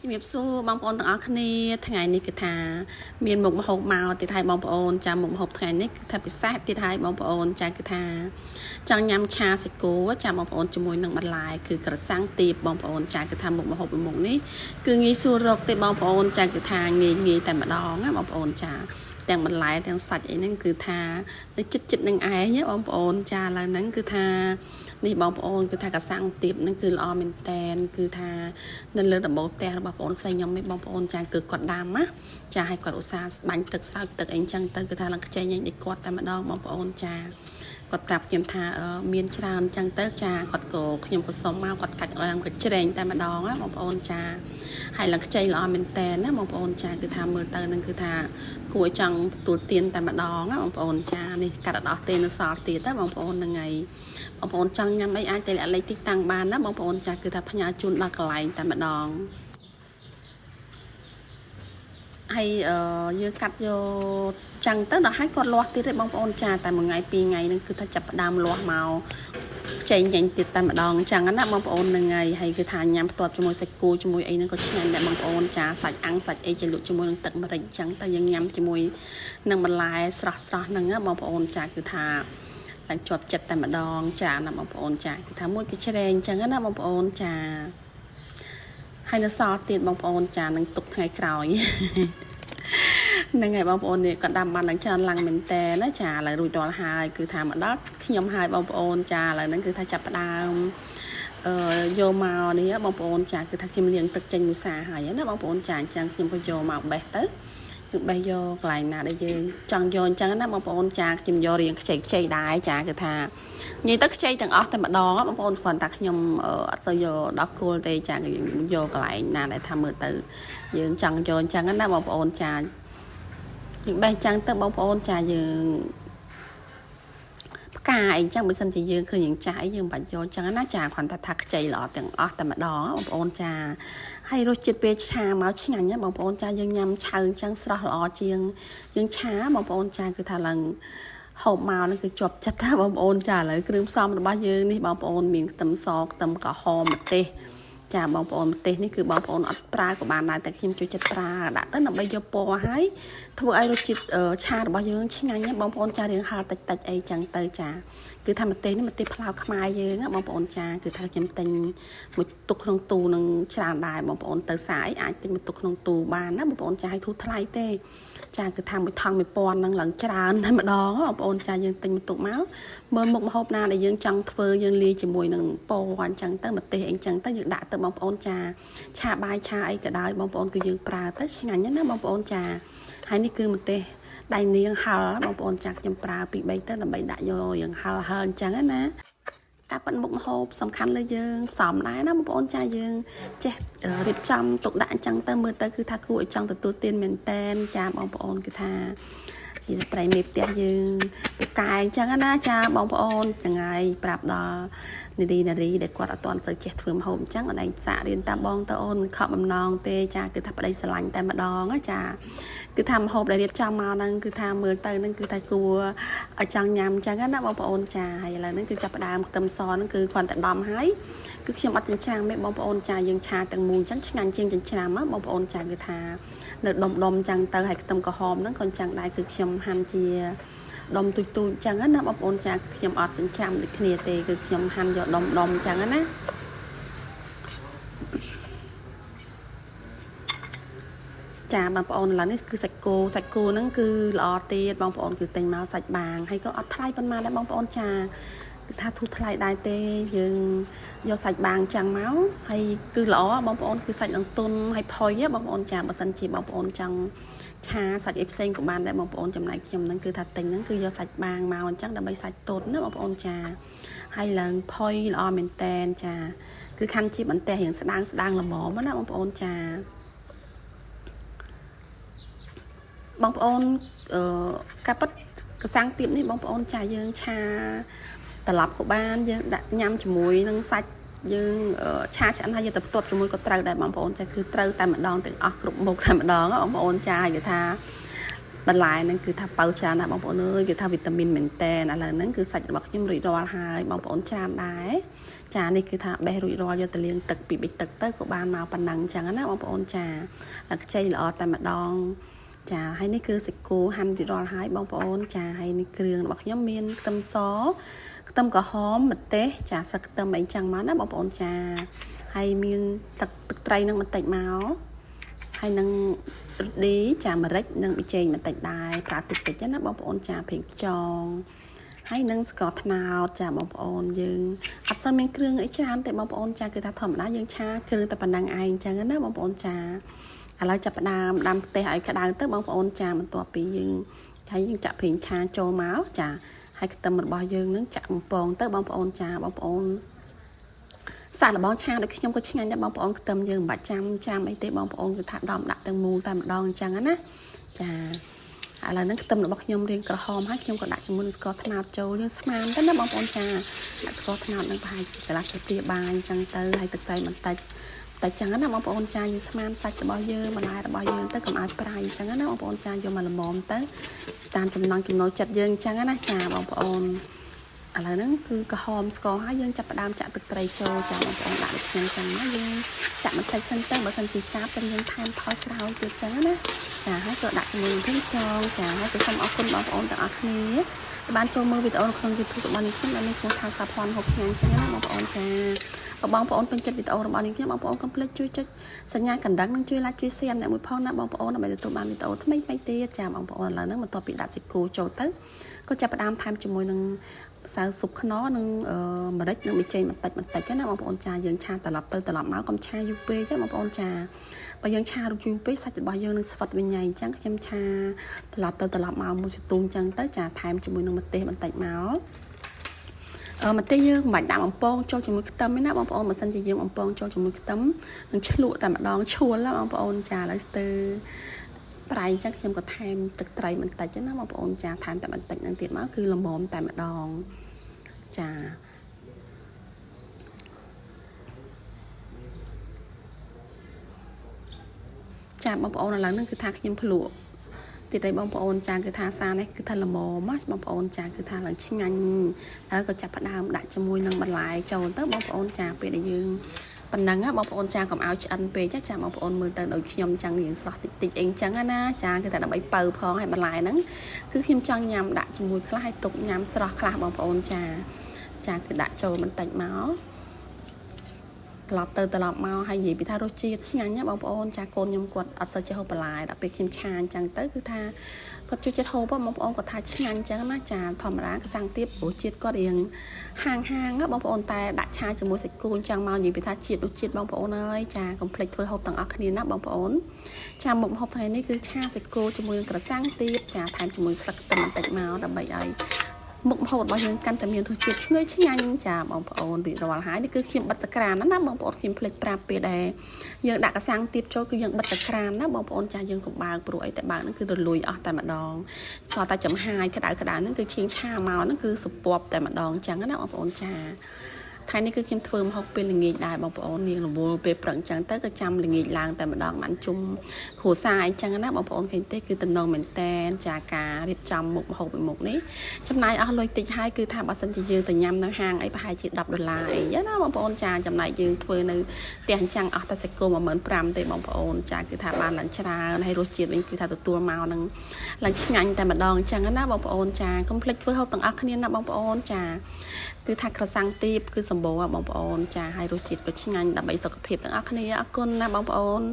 ជំរាបសួរបងប្អូនទាំងអស់គ្នាថ្ងៃនេះគឺថាមានមុខម្ហូបមកទៀតហើយបងប្អូនចាមុខម្ហូបថ្ងៃនេះគឺថាពិសេសទៀតហើយបងប្អូនចាគឺថាចង់ញ៉ាំឆាសាច់គោចាបងប្អូនជាមួយនឹងបន្លែគឺក្រសាំងទៀបបងប្អូនចាគឺថាមុខម្ហូបមួយមុខនេះគឺងាយស្រួលរកទេបងប្អូនចាគឺថាងាយងាយតែម្ដងណាបងប្អូនចាទាំងបន្លែទាំងសាច់អីហ្នឹងគឺថានៅចិត្តចិត្តនឹងឯងណាបងប្អូនចាឡើយហ្នឹងគឺថានេះបងប្អូនគឺថាកសាំងទៀបហ្នឹងគឺល្អមែនតែនគឺថានៅលើដំបូលផ្ទះរបស់បងប្អូនស្រីខ្ញុំឯងបងប្អូនចាគឺគាត់ដាំណាចាឲ្យគាត់ឧស្សាហ៍បាញ់ទឹកស្រោចទឹកអីចឹងទៅគឺថាឡើងខ្ចីញ៉ាញ់ដូចគាត់តែម្ដងបងប្អូនចាគាត់ប្រាប់ខ្ញុំថាមានច្រើនចឹងទៅចាគាត់ក៏ខ្ញុំក៏សុំមកគាត់កាច់ឡើងក៏ជ្រែងតែម្ដងណាបងប្អូនចាហើយឡើងខ្ចីល្អមែនតែនណាបងប្អូនចាគឺថាមើលទៅនឹងគឺថាគួរចង់ទទួលទានតែម្ដងណាបងប្អូនចានេះកាត់អត់អស់ទេនៅសល់ទៀតណាបងប្អូនហ្នឹងហើយបងប្អូនចង់ញ៉ាំអីអាចទៅលាក់លេខទីតាំងបានណាបងប្អូនចាគឺថាផ្ញើជូនដល់កន្លែងតែម្ដងហើយយើងកាត់យកចឹងទៅដល់ឲ្យគាត់លាស់ទៀតទេបងប្អូនចាតែមួយថ្ងៃពីរថ្ងៃហ្នឹងគឺថាចាប់ផ្ដើមលាស់មកខ្ចីញ៉ាញ់ទៀតតែម្ដងចឹងណាបងប្អូនហ្នឹងហើយហើយគឺថាញ៉ាំផ្ទាប់ជាមួយសាច់គោជាមួយអីហ្នឹងក៏ឆ្ងាញ់ដែរបងប្អូនចាសាច់អាំងសាច់អីជាលក់ជាមួយនឹងទឹកម្រេចចឹងតែយើងញ៉ាំជាមួយនឹងបន្លែស្រស់ស្រស់ហ្នឹងណាបងប្អូនចាគឺថាឡើងជាប់ចិត្តតែម្ដងចាណាបងប្អូនចាគឺថាមួយគឺជ្រែងចឹងណាបងប្អូនចាហើយនៅសល់ទៀតបងប្អូនចានឹងទុកថ្ងៃក្រោយហ្នឹងហើយបងប្អូននេះក៏ដាំបានឡើងច្រើនឡើងមែនតើណាចាឥឡូវរួចរាល់ហើយគឺថាមកដល់ខ្ញុំហើយបងប្អូនចាឥឡូវហ្នឹងគឺថាចាប់ផ្ដើមអឺយកមកនេះបងប្អូនចាគឺថាខ្ញុំលាងទឹកចេញមួយសាហើយណាបងប្អូនចាអញ្ចឹងខ្ញុំក៏យកមកបេះទៅគឺបេះយកកន្លែងណាដែលយើងចង់យកអញ្ចឹងណាបងប្អូនចាខ្ញុំយករៀងខ្ចីខ្ចីដែរចាគឺថានិយាយទៅខ្ចីទាំងអស់តែម្ដងបងប្អូនគ្រាន់តែខ្ញុំអត់សូវយកដល់គល់ទេចាយកកន្លែងណាដែលថាមើលទៅយើងចង់យកអញ្ចឹងណាបងប្អូនចាយើងបេះចឹងទៅបងប្អូនចាយើងផ្កាអីចឹងបើសិនជាយើងឃើញយើងចាស់អីយើងមិនបាច់យកចឹងណាចាគ្រាន់តែថាខ្ចីល្អទាំងអស់តែម្ដងបងប្អូនចាហើយរសជាតិពេលឆាមកឆ្ងាញ់ណាបងប្អូនចាយើងញ៉ាំឆៅចឹងស្រស់ល្អជាងយើងឆាបងប្អូនចាគឺថាឡើងហូបមកហ្នឹងគឺជាប់ចិត្តណាបងប្អូនចាឥឡូវគ្រឿងផ្សំរបស់យើងនេះបងប្អូនមានខ្ទឹមសខ្ទឹមក្រហមម្ទេសចាបងប្អូនម្ទេសនេះគឺបងប្អូនអត់ប្រើក៏បានដែរតែខ្ញុំជួយចិត្តប្រើដាក់ទៅដើម្បីយកពណ៌ហើយធ្វើឲ្យរសជាតិឆារបស់យើងឆ្ងាញ់ណាបងប្អូនចារៀងហឹរតិចតិចអីចឹងទៅចាគឺថាម្ទេសនេះម្ទេសផ្លាវខ្មែរយើងណាបងប្អូនចាគឺថាខ្ញុំទិញមួយទុកក្នុងទូនឹងច្រើនដែរបងប្អូនទៅសាអីអាចទិញមួយទុកក្នុងទូបានណាបងប្អូនចាឲ្យធូរថ្លៃទេចាគឺថាមួយថង់1000ហ្នឹងឡើងច្រើនតែម្ដងបងប្អូនចាយើងទិញមួយទុកមកមើលមុខម្ហូបណាដែលយើងចង់ធ្វើយើងលាយជាមួយនឹងពណ៌អញ្ចឹងទៅម្ទេសអីចឹងទៅយើងដាក់ទៅបងប្អូនចាឆាបាយឆាអីក៏ដោយបងប្អូនគឺយើងប្រើទៅឆ្ងាញ់ណាបងប្អូនចាហើយនេះគឺម្ទេសដៃនាងហល់បងប្អូនចាខ្ញុំប្រើពី3ទៅដើម្បីដាក់យកយ៉ាងហល់ហល់អញ្ចឹងណាការប៉ិនមុខម្ហូបសំខាន់លើយើងផ្សំដែរណាបងប្អូនចាយើងចេះរៀបចំទុកដាក់អញ្ចឹងទៅមើលទៅគឺថាគួរឲ្យចង់ទទួលទានមែនតែនចាបងប្អូនគឺថាជាស្ត្រីមេផ្ទះយើងពូកែអញ្ចឹងណាចាបងប្អូនហ្នឹងហើយប្រាប់ដល់នារីនារីដែលគាត់អត់ទាន់សូវចេះធ្វើម្ហូបអញ្ចឹងអនឯងសាករៀនតាមបងទៅអូនខកបំណងទេចាគឺថាប្តីស្រឡាញ់តែម្ដងណាចាគឺថាម្ហូបដែលរៀបចំមកហ្នឹងគឺថាមើលទៅហ្នឹងគឺថាគួរឲ្យចង់ញ៉ាំអញ្ចឹងណាបងប្អូនចាហើយឥឡូវហ្នឹងគឺចាប់ផ្ដើមខ្ទឹមសហ្នឹងគឺគ្រាន់តែដំហើយគឺខ្ញុំអត់ចិញ្ច្រាំទេបងប្អូនចាយើងឆាទាំងមូលអញ្ចឹងឆ្ងាញ់ជាងចិញ្ច្រាំណាបងប្អូនចាគឺថានៅដុំដុំអញ្ចឹងទៅហើយខ្ទឹមក្រហមហ្នឹងក៏អញ្ចឹងដែរគឺខ្ញុំហាន់ជាដុំទូចទូចអញ្ចឹងណាបងប្អូនចាខ្ញុំអត់ចិញ្ច្រាំដូចគ្នាទេគឺខ្ញុំហាន់យកដុំដុំអញ្ចឹងណាចាបងប្អូនឥឡូវនេះគឺសាច់គោសាច់គោហ្នឹងគឺល្អទៀតបងប្អូនគឺទិញមកសាច់បាងហើយក៏អត់ថ្លៃប៉ុន្មានដែរបងប្អូនចាគឺថាធូរថ្លៃដែរទេយើងយកសាច់បាងចាំងមកហើយគឺល្អបងប្អូនគឺសាច់នឹងទុនហើយផុយបងប្អូនចាបើសិនជាបងប្អូនចង់ឆាសាច់អីផ្សេងក៏បានដែរបងប្អូនចំណែកខ្ញុំហ្នឹងគឺថាទិញហ្នឹងគឺយកសាច់បាងមកអញ្ចឹងដើម្បីសាច់ទុនណាបងប្អូនចាហើយឡើងផុយល្អមែនតែនចាគឺខាន់ជាបន្ទះរៀងស្ដាងស្ដាងល្មមណាបងប្អូនចាបងប្អូនអឺការប៉ិតកសាំងទៀបនេះបងប្អូនចាយើងឆាត្រឡប់ក៏បានយើងដាក់ញ៉ាំជាមួយនឹងសាច់យើងឆាឆ្អិនហើយយើងទៅផ្ទាប់ជាមួយក៏ត្រូវដែរបងប្អូនចាគឺត្រូវតែម្ដងទាំងអស់គ្រប់មុខតែម្ដងបងប្អូនចាគេថា បន្លែហ្នឹងគឺថាប៉ៅច្រើនណាស់បងប្អូនអើយគឺថាវីតាមីនមែនតែនឥឡូវហ្នឹងគឺសាច់របស់ខ្ញុំរួចរាល់ហើយបងប្អូនច្រើនដែរចានេះគឺថាបេះរួចរាល់យកទៅលាងទឹកពីបិចទឹកទៅក៏បានមកប៉ុណ្ណឹងចឹងណាបងប្អូនចាដល់ខ្ចីល្អតែម្ដងចាហើយនេះគឺសាច់គោហាន់រួចរាល់ហើយបងប្អូនចាហើយនេះគ្រឿងរបស់ខ្ញុំមានខ្ទឹមសខ្ទឹមក្រហមម្ទេសចាស្លឹកខ្ទឹមអីចឹងមកណាបងប្អូនចាហើយមានទឹកទឹកត្រីនឹងបន្តិចមកហើយនឹងរឌីចាម្រេចនិងប៊ីចេងបន្តិចដែរប្រើតិចតិចណាបងប្អូនចាប្រេងខ្យងហើយនឹងស្ករត្នោតចាបងប្អូនយើងអត់សូវមានគ្រឿងអីច្រើនទេបងប្អូនចាគឺថាធម្មតាយើងឆាគ្រឿងតែប៉ុណ្ណឹងឯងចឹងណាបងប្អូនចាឥឡូវចាប់ផ្ដើមដាំខ្ទះឲ្យក្តៅទៅបងប្អូនចាបន្ទាប់ពីយើងហើយយើងចាក់ប្រេងឆាចូលមកចាហើយខ្ទឹមរបស់យើងនឹងចាក់បំពងទៅបងប្អូនចាបងប្អូនសាកល្បងឆាដូចខ្ញុំក៏ឆ្ងាញ់ដែរបងប្អូនខ្ទឹមយើងមិនបាច់ចាំចាំអីទេបងប្អូនគឺថាដំដាក់ទាំងមូលតែម្ដងអញ្ចឹងណាចាឥឡូវហ្នឹងខ្ទឹមរបស់ខ្ញុំរៀងក្រហមហើយខ្ញុំក៏ដាក់ជាមួយនឹងស្ករត្នោតចូលយើងស្មានទៅណាបងប្អូនចាដាក់ស្ករត្នោតនឹងប្រហែលជាកន្លះស្លាបព្រាបាយអញ្ចឹងទៅហើយទឹកត្រីបន្តិចតែចឹងណាបងប្អូនចាយើងស្មានសាច់របស់យើងបន្លែរបស់យើងទៅកុំឲ្យប្រៃអញ្ចឹងណាបងប្អូនចាយកមកល្មមទៅតាមចំណង់ចំណូលចិត្តយើងអញ្ចឹងណាចាបងប្អូនឥឡូវហ្នឹងគឺក្រហមស្ករហើយយើងចាប់ផ្ដើមចាក់ទឹកត្រីចូលចាបងប្អូនដាក់ដូចខ្ញុំចឹងណាយើងចាក់បន្តិចសិនទៅបើសិនជាសាបចាំយើងថែមថយក្រោយទៀតចឹងណាចាហើយក៏ដាក់ជាមួយនឹងប្រេងចងចាហើយក៏សូមអរគុណបងប្អូនទាំងអស់គ្នាដែលបានចូលមើលវីដេអូនៅក្នុង YouTube របស់នេះខ្ញុំដែលមានឈ្មោះថាសាភ័ណ្ឌហូបឆ្ងាញ់ចឹងណាបងប្អូនចាបើបងប្អូនពេញចិត្តវីដេអូរបស់នេះខ្ញុំបងប្អូនកុំភ្លេចជួយចុចសញ្ញាកណ្ដឹងនិងជួយ like ជួយ share អ្នកមួយផងណាបងប្អូនដើម្បីទទួលបានវីដេអូថ្មីៗទៀតចាបងប្អូនឥឡូវហ្នឹងបន្ទាប់ពីដាក់សាច់គោចូលទៅក៏ចាប់ផ្ដើមថែមជាមួយនឹងម្សៅស៊ុបខ្នុរនិងម្រេចនិងប៊ីចេងបន្តិចបន្តិចណាបងប្អូនចាយើងឆាត្រឡប់ទៅត្រឡប់មកកុំឆាយូរពេកចាបងប្អូនចាបើយើងឆាយូរពេកសាច់របស់យើងនឹងស្វិតវិញញ៉ៃអញ្ចឹងខ្ញុំឆាត្រឡប់ទៅត្រឡប់មកមួយសន្ទូងអញ្ចឹងទៅចាថែមជាមួយនឹងម្ទេសបន្តិចមកអឺម្ទេសយើងមិនបាច់ដាក់បំពងចូលជាមួយខ្ទឹមទេណាបងប្អូនបើសិនជាយើងបំពងចូលជាមួយខ្ទឹមនឹងឆ្លក់តែម្ដងឈួលណាបងប្អូនចាឥឡូវស្ទើប្រៃអញ្ចឹងខ្ញុំក៏ថែមទឹកត្រីបន្តិចណាបងប្អូនចាថែមតែបន្តិចនឹងទៀតមកគឺល្មមតែម្ដងចាចាបងប្អូនឥឡូវហ្នឹងគឺថាខ្ញុំភ្លក់ទៀតឯបងប្អូនចាគឺថាសានេះគឺថាល្មមណាបងប្អូនចាគឺថាឡើងឆ្ងាញ់ហើយក៏ចាប់ផ្ដើមដាក់ជាមួយនឹងបន្លែចូលទៅបងប្អូនចាពេលដែលយើងប៉ុណ្ណឹងណាបងប្អូនចាកុំឲ្យឆ្អិនពេកចាបងប្អូនមើលទៅដូចខ្ញុំចឹងរៀងស្រស់តិចតិចអីចឹងណាចាគឺតែដើម្បីបើផងហើយបន្លែហ្នឹងគឺខ្ញុំចង់ញ៉ាំដាក់ជាមួយខ្លះឲ្យទុកញ៉ាំស្រស់ខ្លះបងប្អូនចាចាគឺដាក់ចូលបន្តិចមកត្រឡប់ទៅត្រឡប់មកហើយនិយាយពីថារសជាតិឆ្ងាញ់ណាបងប្អូនចាកូនខ្ញុំគាត់អត់សូវចេះហូបបន្លែដល់ពេលខ្ញុំឆាអញ្ចឹងទៅគឺថាគាត់ជួយចិត្តហូបបងប្អូនគាត់ថាឆ្ងាញ់អញ្ចឹងណាចាធម្មតាកសាំងទៀបរសជាតិគាត់រៀងហាងហាងណាបងប្អូនតែដាក់ឆាជាមួយសាច់គោអញ្ចឹងមកនិយាយពីថាជាតិរសជាតិបងប្អូនអើយចាកុំភ្លេចធ្វើហូបទាំងអស់គ្នាណាបងប្អូនចាមុខម្ហូបថ្ងៃនេះគឺឆាសាច់គោជាមួយនឹងក្រសាំងទៀបចាថែមជាមួយស្លឹកខ្ទឹមបន្តិចមកដើម្បីឲ្យមុខម្ហូបរបស់យើងកាន់តែមានរសជាតិឈ្ងុយឆ្ងាញ់ចាបងប្អូនរួចរាល់ហើយនេះគឺខ្ញុំបិទសក្រានណាបងប្អូនខ្ញុំភ្លេចប្រាប់ពេលដែលយើងដាក់កសាំងទៀបចូលគឺយើងបិទសក្រានណាបងប្អូនចាយើងកុំបើកព្រោះអីតែបើកហ្នឹងគឺរលួយអស់តែម្ដងសល់តែចំហាយក្តៅក្តៅហ្នឹងគឺឈៀងឆាមកហ្នឹងគឺសពប់តែម្ដងចឹងណាបងប្អូនចាថ្ងៃនេះគឺខ្ញុំធ្វើម្ហូបពេលល្ងាចដែរបងប្អូននាងរវល់ពេលព្រឹកអញ្ចឹងទៅក៏ចាំល្ងាចឡើងតែម្ដងបានជុំគ្រួសារអញ្ចឹងណាបងប្អូនឃើញទេគឺតំណងមែនតែនចាការរៀបចំមុខម្ហូបមួយមុខនេះចំណាយអស់លុយតិចហើយគឺថាបើសិនជាយើងទៅញ៉ាំនៅហាងអីប្រហែលជា10ដុល្លារអីណាបងប្អូនចាចំណែកយើងធ្វើនៅផ្ទះអញ្ចឹងអស់តែសាច់គោ15000ទេបងប្អូនចាគឺថាបានឡើងច្រើនហើយរសជាតិវិញគឺថាទទួលមកនឹងឡើងឆ្ងាញ់តែម្ដងអញ្ចឹងណាបងប្អូនចាកុំភ្លេចធ្វើហូបទាំងអស់គ្នាណាបងប្អូនចាគឺថាក្រសាំងទៀបគឺសម្បូរបងប្អូនចាហើយរសជាតិក៏ឆ្ងាញ់ដើម្បីសុខភាពទាំងអស់គ្នាអរគុណណាបងប្អូន។